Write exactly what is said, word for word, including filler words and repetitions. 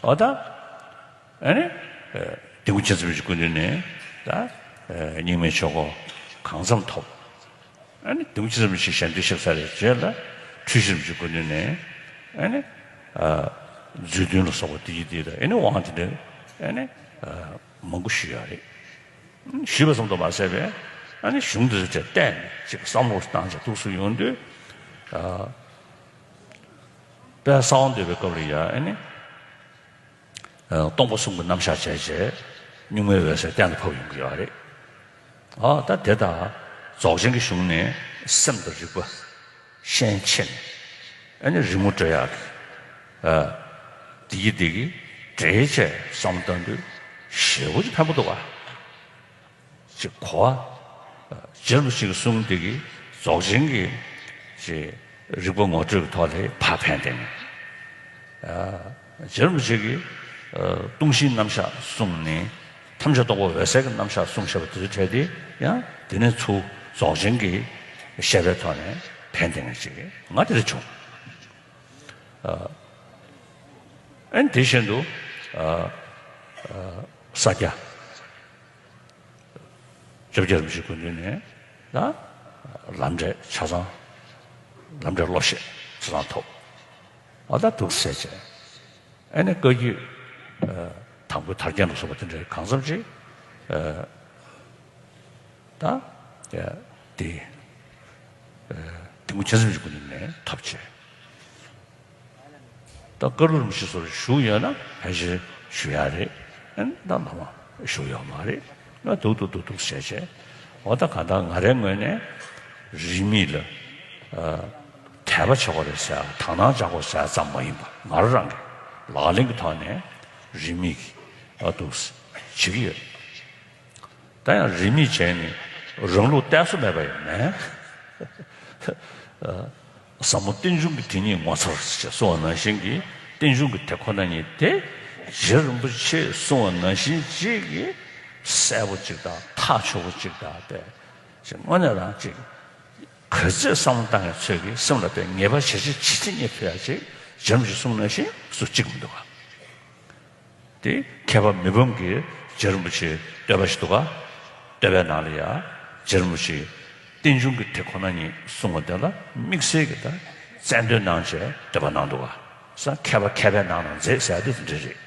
འོ་ད་ཨ་ནི་ཨ་དིལ་མགོ་མཁྱེན་བརྩེ་རིན་པོ་ཆེའི་སྐུ་མདུན་ནས་ད་ཨ་རྙིང་མའི་ཆོས་སྐོར་གང་འཚམ་ཐོབ། ཨ་ནི་དིལ་མགོ་མཁྱེན་བརྩེ་རིན་པོ་ཆེ་ཞལ་འདོན་ཞུས་ཚར་བའི་རྗེས་ལ་འཁྲུལ་ཞིག་རིན་པོ་ཆེའི་སྐུ་མདུན་ནས་ཨ་ནི་ཨ་མཛོད་བདུན་ལ་སོགས་པ་དེ་ཡི་དེ་དང་ཨ་ནི་དབང་དེ་འདྲ་ཨ་ནི་ཨ་མང་པོ་ཞུས་ཡོད་རེད། ཞུས་པ་ཙམ་དུ་མ་ཟད་པའི་ཨ་ནི་གཞུང་འདི་ཚོ་བལྟས་ནས་ཅིག་བསམ་བློ་བཏང་བྱས་འདུག་སེ་ཡོང་དུས། ཨ་དཔལ་གསང་བ་འདུས་པའི་སྐབས་ལ་ཡང་ཨ་ནི་ཨ་སྟོང་པ་གསུམ་གྱི་རྣམ་གཞག་བྱས་བྱས་གཉུག་མའི་འོད་གསལ་གཏན་ལ་ཕབ་ཡོང་གི་ཡོད་རེད། ཨ་ད་དེ་དང་རྫོགས་ཆེན་གྱི་གཞུང་ནས་སེམས་དང་རིག་པ། ཤན་ཕྱེ་ནས་ཨ་ནི་རི་མོ་འབྲི་ཡག་གི་ཨ་འདི་གི་འདི་གི་འབྲེལ་བྱས་བསམ་བཏང་དུས་ཞེ་པོ་ཅིག་ཕན་པོ་འདུག་ག་ཅིག་གོ་བ། རྗེ་རིན་པོ་ཆེ་གི་གསུང་འདི་གི་རྫོགས་ཆེན་གྱི་ཅིག་རིག་པ་ངོ་སྤྲོད་ཀྱི་ཐོག་ལ་ཕར་ཕན་བདེ་ནས། རྗེ་རིན་པོ་ཆེ་གིས་ལྟུང་བཤགས་རྣམ་གཞག་གསུངས་ནས་ཐམས་ཅད་རྟོགས་པ་འོད་གསལ་གྱི་རྣམ་གཞག་གསུངས་བཞག་པ་དེ་ཚོའི་གྲས་དེ་ཡང་དེ་ནས་ཚུར་རྫོགས་ཆེན་གྱི་བཤད་པའི་ཐོག་ནས་ཕན་བདེ་ངེས་ཅིག་ང་དེ་འདྲ་བྱུང་། ཨ་ནི་དེ་བཞིན་དུ་ས་སྐྱ་ལྕོག་རྒྱལ་རིན་པོ་ཆེའི་སྐུ་མདུན་ནས་ད་ལམ་འབྲས་ཆ་ཚང་ལམ་འབྲས་བློ་ཤེས་ཆ་ཚང་ཐོབ། ཨ་ད་འདུག་ཟེར་བྱས། ཨ་ནི་བཀའ་བརྒྱུད་དང་པོའི་དར་རྒྱས་ལ་སོགས་པ་དེ་འདྲའི་གང་འཚམ་ཅིག་ད་དེ་དིལ་མགོ་མཁྱེན་བརྩེ་རིན་པོ་ཆེའི་སྐུ་མདུན་ནས་ཐོབ་བྱས། ད་བཀའ་བློན་རིན་པོ་ཆེ་སོགས་བཞུགས་ཡོད་ན་ཕལ་ཆེར་བཞུགས་ཡག་རེད། ཨ་ནི་ད་ལམ་བཞུགས་ཡོད་མ་རེད། ང་འདུག་འདུག་འདུག་འདུག་ཟེར་བྱས། འོ་ད་གང་ལྟར་ང་རའི་ངོས་ནས་རིས་མེད་ལ་ཨ་དད་པ་བྱེད་དགོས་རེད་ཟེར་དག་སྣང་བྱེད་དགོས་ཟེར་ཙམ་མ་ཡིན་པ་ང་རང་གི་ལག་ལེན་གྱི་ཐོག་ནས་རིས་མེད་ཀྱི་ཨ་འདུག་བྱེད་ཀྱི་ཡོད། ད་ཡང་རིས་མེད་བྱས་ནས་རང་ལུགས་གཏད་སོ་མེད་པ་ཡང་མེད། ཟབ་མོ་རྟེན་འབྱུང་གི་དེ་ཉིད་ངོ་མཚར་ཞེས་གསུངས་པ་ནང་བཞིན་གྱི་རྟེན་འབྱུང་གི་དེ་ཁོ་ན་ཉིད་དེ་རྗེ་རིན་པོ་ཆེས་གསུངས་པ་ནང་བཞིན་ཅིག་གི་གསལ་པོ་ཅིག་དང་ཐག་ཆོད་པོ་ཅིག་དང་དཔེ་ཅིག་དངོས་གནས་རང་ཅིག་ག་ཚོད་བསམ་བློ་བཏང་ཡང་ཚོད་ཀྱིས་སེམས་ལ་དཔེ་ངེས་པ་ཞེ་ཅིག་ཇི་སྲིད་རྙེད་ཐུབ་ཡག་ཅིག་རྗེ་རིན་པོ་ཆེས་གསུངས་ནང་བཞིན་སུ་གཅིག་མི་འདུག་ག་དེ་མཁས་པ་མི་ཕམ་གྱིས་རྗེ་རིན་པོ་ཆེའི་བསྟོད་པ་ཞིག་འདུག་ག་བསྟོད་པའི་ནང་ལ་ཡང་རྗེ་རིན་པོ་ཆེའི་རྟེན་འབྱུང་གི་དེ་ཁོ་ན་ཉིད་གསུངས་པ་དེ་ལ་དམིགས་བསལ་གྱི་ད་རྩལ་འདོན་གནང་བྱས་བསྟོད་པ་གནང་འདུག་ག་ས་མཁས་པ་མཁས་པའི་ནང་ན་མཛེས་ཟེར་ཡག་དེ་དེ་འདྲ་རེད།